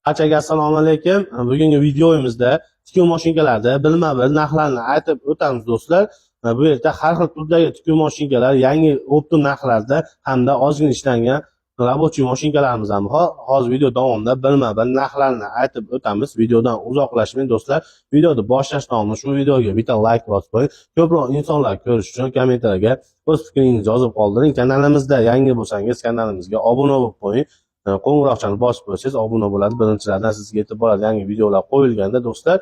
Barchaga assalomu alaykum. Bugungi videomizda tikuv mashinkalarida bilma-bil narxlarni aytib o'tamiz, do'stlar. Bu yerda har xil turdagi tikuv mashinkalar yangi оптом narxlarda hamda ozgina ishlangan рабочий mashinkalarimiz ham bor. Hozir video davomida bilma-bil narxlarni aytib o'tamiz. Videodan uzoqlashmang, do'stlar. Videoni boshlashdan oldin shu videoga bitta like bosib qo'ying. Ko'proq insonlar ko'rish uchun kommentariyga o'z fikringizni yozib qoldiring. Kanalimizda yangi bo'lsangiz, kanalimizga obuna bo'lib qo'ying. Qo'ng'iroqchani bosib qo'ysangiz, obuna bo'ladi, birinchilardan sizga yetib boradi yangi videolar qo'yilganda. Do'stlar,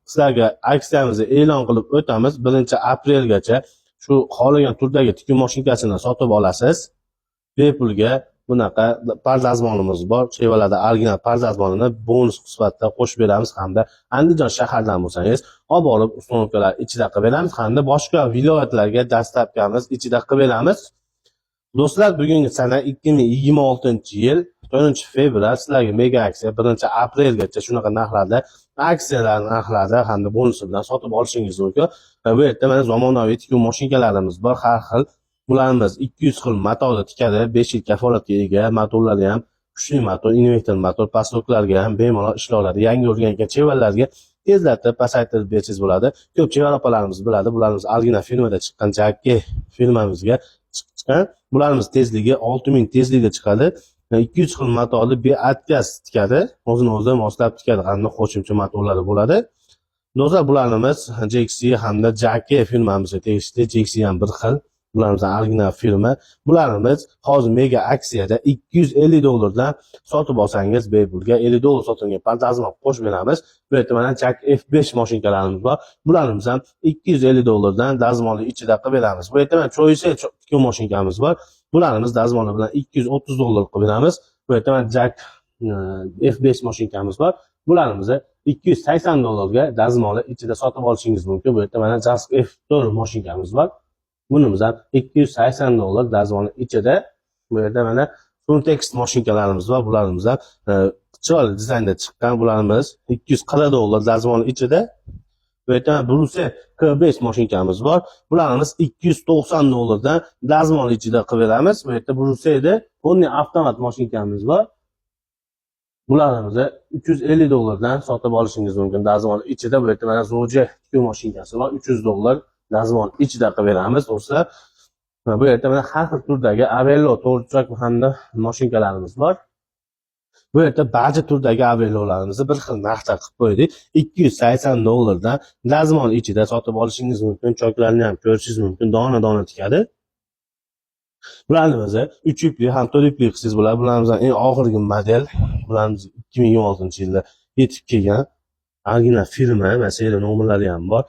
sizlarga aksiyamizni e'lon qilib o'tamiz. 1-aprelgacha shu xohlagan turdagi tikuv mashinkasini sotib olasiz, bepulga bunaqa pardazmonimiz bor, Chevroletda original pardazmonini bonus sifatida qo'shib beramiz hamda Andijon shahardan bo'lsangiz, olib borib установка lar ichida qilib beramiz hamda boshqa viloyatlarga доставка miz ichida qilib beramiz. Do'stlar, bugungi sana 2026-yil 4-fevral. Sizlarga mega aksiya 1-aprelgacha shunaqa narxlarda, aksiyalar narxlarda hamda bonusi bilan sotib olishingiz mumkin. Va bu yerda mana zamonaviy tikuv mashinkalarimiz bor har xil. Bularimiz 200 xil matoda tikadi, 5 yil kafolatga ega, motorlari ham kuchli motor, invertor motor, песок larga ham bemalol ishlay oladi. Yangi o'rgangan chevarlarga tezlatib, pasaytirib bersangiz bo'ladi. Ko'p chevar opalarimiz biladi, bularimiz original firmada chiqqan, Jacke firmamizga chiqqan. Bularimiz tezligi 6000 tezlikda chiqadi. 200 xil matoli beotkaz tikadi, o'zini o'zi moslab tikadi hamda qo'shimcha motorlari bo'ladi. Do'stlar, bularimiz Jexi hamda Jacke firmamizga tegishli. Jexi ham bir xil, bularimiz original firma. Bularimiz hozir mega aksiyada 250 dollardan sotib olsangiz, bepulga 50 dollar sotilgan pardazmon qo'shib beramiz. Bu yerda mana Jack F5 mashinkalarimiz bor. Bularimiz ham 250 dollardan dazmolli ichida qilib beramiz. Bu yerda mana Choice tikuv mashinkamiz bor. Bularimiz dazmoli bilan 230 dollar qilib beramiz. Bu yerda mana Jack F5 mashinkamiz bor. Bularimizni 280 dollarga dazmoli ichida sotib olishingiz mumkin. Bu yerda mana Jack F4 mashinkamiz bor. Bunimiz ham 280 dollar dazmoli ichida. Bu yerda mana Suntex mashinkalarimiz bor. Bularimiz ham chiroyli dizaynda chiqqan. Bularimiz 240 dollar dazmoli ichida. Bu yerda mana Bruse K5 mashinkamiz bor. Bularimiz 290 dollardan dazmol ichida qilib beramiz. Bu yerda Bruseda полный avtomat mashinkamiz bor. Bularimizni 350 dollardan sotib olishingiz mumkin dazmol ichida. Bu yerda mana Zoje tikuv mashinkasi bor. 300 dollar dazmol ichida qilib beramiz, do'stlar. Bu yerda mana har xil turdagi Avello to'rtchak hamda mashinkalarimiz bor. Bu yerda barcha turdagi Avellolarimizni bir xil narxda qilib qo'ydik. 280 dollardan dazmol ichida sotib olishingiz mumkin. Choklarni ham ko'rishingiz mumkin. Dona-dona tikadi. Bularni o'zi 3 yupli ham 4 yupli qilsangiz bo'ladi. Bularimiz eng oxirgi model. Bularimiz 2026-yilda yetib kelgan. Original firma, masalan, nomerlari ham bor.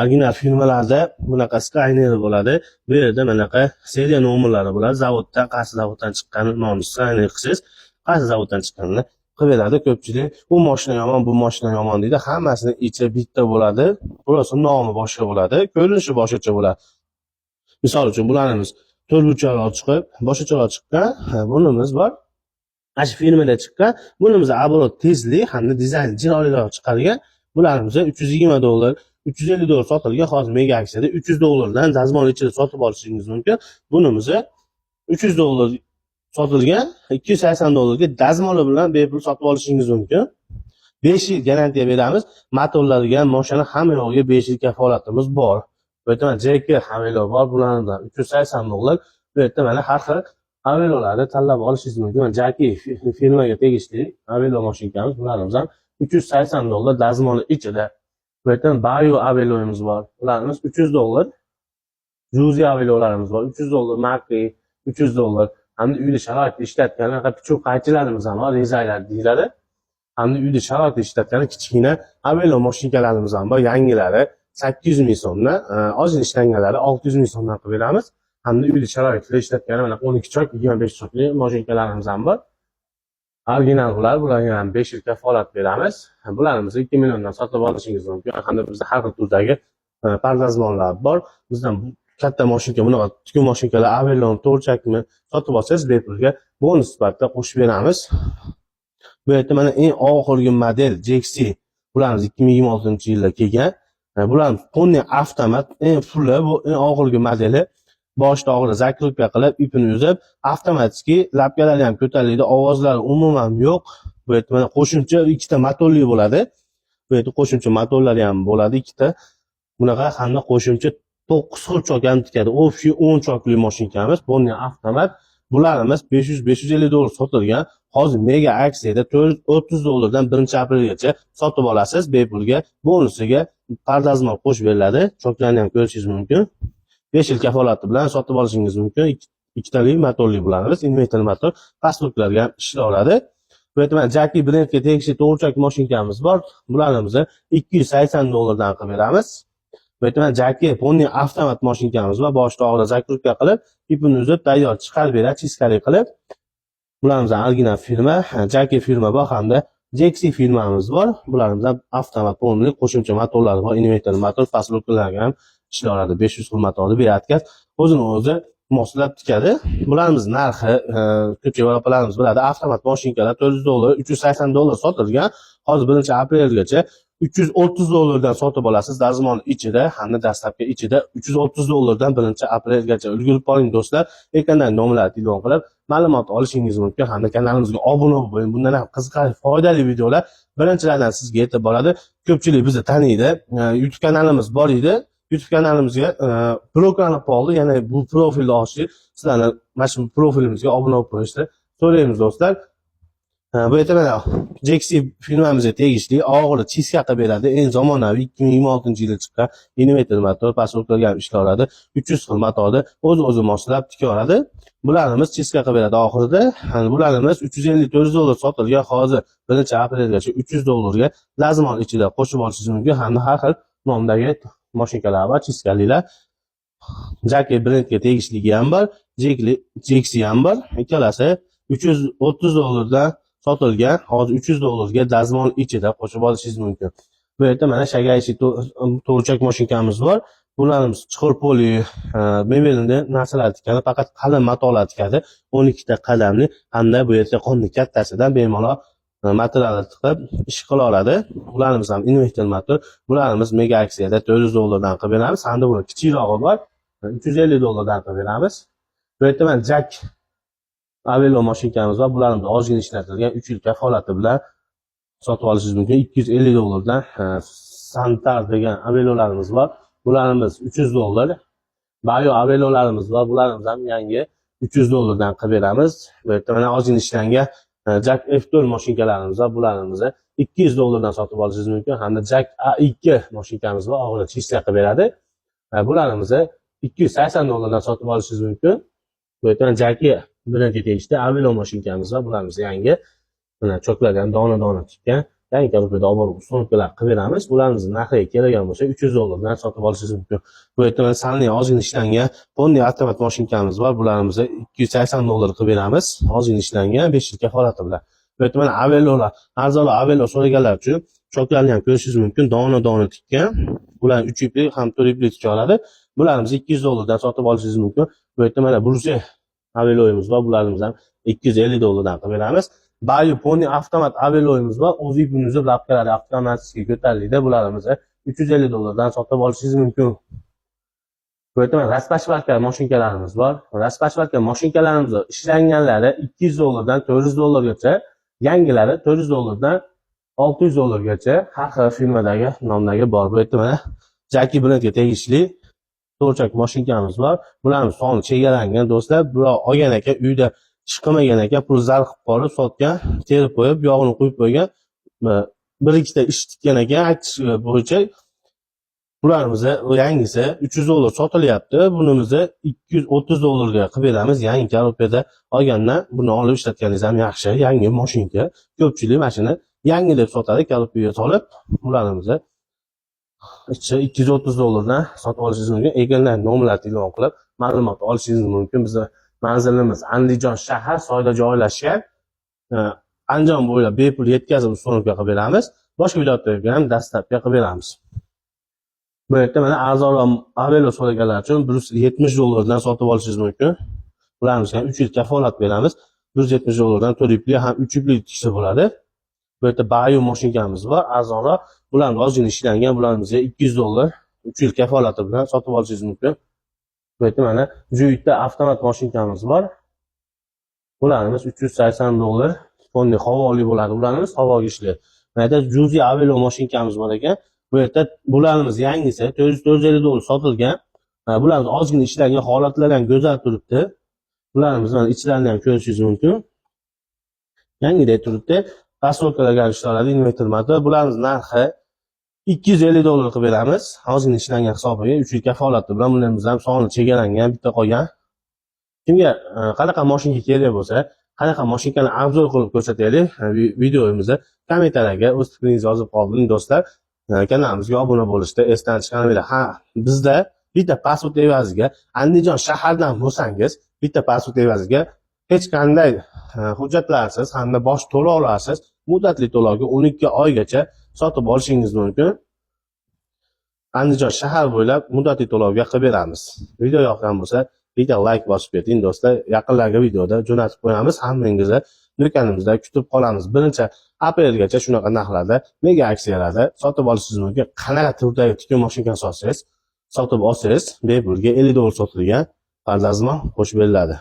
Original firmalarda bunaqa skaner bo'ladi. Bu yerda bunaqa seriya nomerlari bo'ladi. Zavoddan, qaysi zavoddan chiqqanini nomini skaner qilsangiz, qaysi zavoddan chiqqanini qilib beradi. Ko'pchilik bu mashina yomon, bu mashina yomon deydi. Hammasini ichi bitta bo'ladi. Просто nomi boshqa bo'ladi, ko'rinishi boshqacha bo'ladi. Misol uchun, bularimiz to'rtburchakroq chiqib, boshqacharoq chiqqan, bunimiz bor. Mana shu firmada chiqqan. Bunimiz оборот tezlik hamda dizayn chiroyliroq chiqadigan. Bularimiz 320 dollar, 350 dollar sotilgan. Hozir mega aksiyada 300 dollardan dazmol ichida sotib olishingiz mumkin. Bunimiz 300 dollar sotilgan, 280 dollarga dazmoli bilan bepul sotib olishingiz mumkin. 5 yil garantiya beramiz. Motorlarga, mashina hamma yo'g'iga 5 yil kafolatimiz bor. Bu yerda mana JK Havello bor, bulardan 380 dollar. Bu yerda mana har xil Havellolarni tanlab olishingiz mumkin. Mana Jaki firmaga tegishli Havello mashinkamiz, bularimiz ham 380 dollar dazmoli ichida. Bu yerda Bayu Avello'miz bor. Bularimiz 300 dollar. Juzi Avello'larimiz bor. 300 dollar, Maki 300 dollar. Hamda uyda sharoitda ishlatgan anaqa pichoq qaychilarimiz ham bor, rezaylar deyiladi. Hamda uyda sharoitda ishlatgan kichkina Avello mashinkalarimiz ham bor, yangilari 800 ming so'mdan, ozgina ishlanganlari 600 ming so'mdan qilib beramiz. Hamda uyda sharoitda ishlatgan mana 12 chok, 25 chokli mashinkalarimiz ham bor. Original bular, bularga ham 5 yil kafolat beramiz. Bularimizni 2 milliondan sotib olishingiz mumkin. Hamda bizda har xil turdagi pardazmonlar bor. Bizdan katta mashinka, bunaqa tikuv mashinkalar, Avello to'rchakmi sotib olsangiz, bepulga bonus sifatida qo'shib beramiz. Bu yerda mana eng oxirgi model Jexi. Bularimiz 2026-yilda kelgan. Bular полный avtomat, eng puli bu eng oxirgi modeli. Boshida oxiri закрутка qilib, ipini uzib, avtomatik лапка lari ham ko'tariladi, ovozlari umuman yo'q. Bu yerda mana qo'shimcha ikkita motorli bo'ladi. Bu yerda qo'shimcha motorlari ham bo'ladi ikkita. Bunaqa hamda qo'shimcha 9 xil chok ham tikadi. Общий 10 chokli mashinkamiz, полный avtomat. Bularimiz 500-550 dollar sotilgan. Hozir mega aksiyada 430 dollardan 1 aprelgacha sotib olasiz bepulga, bonusiga pardazmol qo'shib beriladi. Choklarni ham ko'rishingiz mumkin. 5 yil kafolati bilan sotib olishingiz mumkin. Ikkitali motorli bularimiz, inverter motor, pasportlarga ham ishlay. Bu yerda mana Jackie brendga tegishli to'g'richak mashinkamiz bor. Bularimizni 280 dollardan qilib beramiz. Bu yerda mana Jackie полный avtomat mashinkamiz bor. Boshida oxiri закрутка qilib, ipini uzib, tayyor chiqarib beradi, чистка li qilib. Bularimiz original firma, Jackie firma bor hamda Jexi firmamiz bor. Bularimiz ham avtomat полный qo'shimcha motorlari bor, inverter motor, посылка larga ham ishlay oladi. 500 xil motorni beatkaz o'zini o'zi moslab tikadi. Bularimiz narxi ko'pchilik opalarimiz biladi. Avtomat mashinkalar 400 dollar, 380 dollar sotilgan. Hozir 1 aprelgacha 330 dollardan sotib olasiz dazmol ichida hamda dastlabki ichida 330 dollardan 1 aprelgacha ulgurib qoling do'stlar. Ekrandan nomerlar telefon qilib ma'lumot olishingiz mumkin hamda kanalimizga obuna bo'ling. Bundan ham qiziqarli, foydali videolar birinchilardan sizga yetib boradi. Ko'pchilik bizni taniydi. YouTube kanalimiz bor edi. YouTube kanalimizga bloklanib qoldi. Yana bu profilni ochdik. Sizlarni mana shu profilimizga obuna bo'lib qo'yishni so'raymiz do'stlar. Bu yerda mana Jexi firmamizga tegishli og'ir чистка qilib beradi. Eng zamonaviy 2026-yilda chiqqan inverter motor, посылка ga ham ishlay. 300 xil motorni o'z-o'zi moslab tikaveradi. Bularimiz чистка qilib beradi oxirida. Hani bularimiz 350-400 dollar sotilgan, hozir 1 aprelgacha 300 dollarga dazmol ichida qo'shib olishingiz mumkin hamda har xil nomdagi mashinkalar bor, чистка lilar. Jackie brendga tegishligi ham bor, Jexi ham bor. Ikkalasi 330 dollardan sotilgan, hozir 300 dollarga dazmol ichida qo'shib olishingiz mumkin. Bu yerda mana шагающий to'g'richak mashinkamiz bor. Bularimiz chuqur poli, mebelni narsalar tikadi, faqat qalin matolar tikadi. 12 ta qadamli hamda bu yerda qonni kattasidan bemalol materialni tiqib ish qila oladi. Bularimiz ham inverter motor. Bularimiz mega aksiyada 400 dollardan qilib beramiz. Hamda buni kichikrog'i bor. 350 dollardan qilib beramiz. Bu yerda mana Jack Avelo mashinkamiz bor. Bularimiz ozgina ishlatilgan 3 yil kafolati bilan sotib olishingiz mumkin. 250 dollardan Santar degan Avelolarimiz bor. Bularimiz 300 dollar. Bayo Avelolarimiz bor. Bularimiz ham yangi 300 dollardan qilib beramiz. Bu yerda mana ozgina ishlangan Jack F4 mashinkalarimiz bor. Bularimizni 200 dollardan sotib olishingiz mumkin. Hamda Jack A2 mashinkamiz bor. Og'ir чистка qilib beradi. Bularimizni 280 dollardan sotib olishingiz mumkin. Bu yerda mana Jackie brendga tegishli Avelo mashinkamiz bor. Bularimiz yangi. Mana choklar ham dona-dona tikkan. Yangi коробка da olib borib установка lar qilib beramiz. Bularimizni narxiga keladigan bo'lsa 300 dollardan sotib olishingiz mumkin. Bu yerda mana Sunny ozgina ishlangan полный avtomat mashinkamiz bor. Bularimizni 280 dollar qilib beramiz. Ozgina ishlangan 5 yil kafolati bilan. Bu yerda mana Avelolar, arzonroq Avelo so'raganlar uchun choklarni ham ko'rishingiz mumkin. Dona-dona tikkan. Bular 3 iplik ham 4 iplik tika oladi. Bularimizni 200 dollardan sotib olishingiz mumkin. Bu yerda mana Bruse Aveloyimiz bor. Bularimiz ham 250 dollardan qilib beramiz. Bayu полный avtomat Aveloyimiz bor. O'zi ipini uzib лапка lari avtomatik ko'tariladi. Bularimizni 350 dollardan sotib olishingiz mumkin. Bu yerda mana распашивалка mashinkalarimiz bor. Распашивалка mashinkalarimiz ishlanganlari 200 dollardan 400 dollargacha, yangilari 400 dollardan 600 dollargacha har xil firmadagi nomdagi bor. Bu yerda mana Jackie brendga tegishli to'rchak mashinkamiz bor. Bularning soni chegaralangan do'stlar. Birov olgan ekan, uyda ish qilmagan ekan, pul zarb qilib qolib sotgan, terib qo'yib, yog'ini quyib qo'ygan. Bir ikkita ish tikkan ekan, aytish bo'yicha bularimizni yangisi 300 dollar sotilyapti. Bunimizni 230 dollarga qilib beramiz. Yangi коробка da olgandan buni olib ishlatganingiz ham yaxshi. Yangi mashinka. Ko'pchilik mana shuni yangi deb sotadi, коробка ga solib. Bularimizni ichi 230 dollardan sotib olishingiz mumkin. Egallar nomerlar telefon qilib ma'lumot olishingiz mumkin. Bizni manzilimiz Andijon shahar soyda joylashgan. Andijon bo'ylab bepul yetkazib установка qilib beramiz. Boshqa viloyatlarga ham доставка qilib beramiz. Bu yerda mana arzonroq Avelo so'raganlar uchun 170 dollardan sotib olishingiz mumkin. Bularimizni ham 3 yil kafolat beramiz. 170 dollardan 4 ipli ham 3 ipli tiksa bo'ladi. Bu yerda Bayu mashinkamiz bor, arzonroq. Bularni ozgina ishlangan, bularimizni 200 dollar 3 yil kafolati bilan sotib olishingiz mumkin. Bu yerda mana Juyitda avtomat mashinkamiz bor. Bularimiz 380 dollar. Кухонный havoli bo'ladi. Bularimiz havoga ishlaydi. Mana yerda Juzi Avelo mashinkamiz bor ekan. Bu yerda bularimiz yangisi 400-450 dollar sotilgan. Mana bularimiz ozgina ishlangan holatlar ham go'zal turibdi. Bularimiz mana ichlarini ham ko'rishingiz mumkin. Yangidek turibdi. Рассрочка larga ishlanadi, invertor motor. Bularimiz narxi 250 dollar qilib beramiz. Ozgina ishlangan hisobiga 3 yil kafolati bilan. Bularimiz ham soni chegaralangan, bitta qolgan. Kimga qanaqa mashinka kerak bo'lsa, qanaqa mashinkani обзор qilib ko'rsataylik videomizda, kommentariyaga o'z fikringizni yozib qoldiring, do'stlar. Kanalimizga obuna bo'lishda esdan chiqarmanglar. Ha, bizda bitta pasport evaziga, Andijon shahardan bo'lsangiz, bitta pasport evaziga hech qanday hujjatlarsiz hamda bosh to'lovlarsiz muddatli to'lovga 12 oygacha sotib olishingiz mumkin. Andijon shahar bo'ylab muddatli to'lovga qilib beramiz. Video yoqqan bo'lsa, bitta layk bosib keting, do'stlar. Yaqinlarga videoda jo'natib qo'yamiz. Hammangizni do'konimizda kutib qolamiz. 1-aprelgacha shunaqa narxlarda, mega aksiyalarda sotib olishingiz mumkin. Qanaqa turdagi tikuv mashinkasi olsangiz, sotib olsangiz, bepulga 50 dollar sotilgan pardozmon qo'shib beriladi.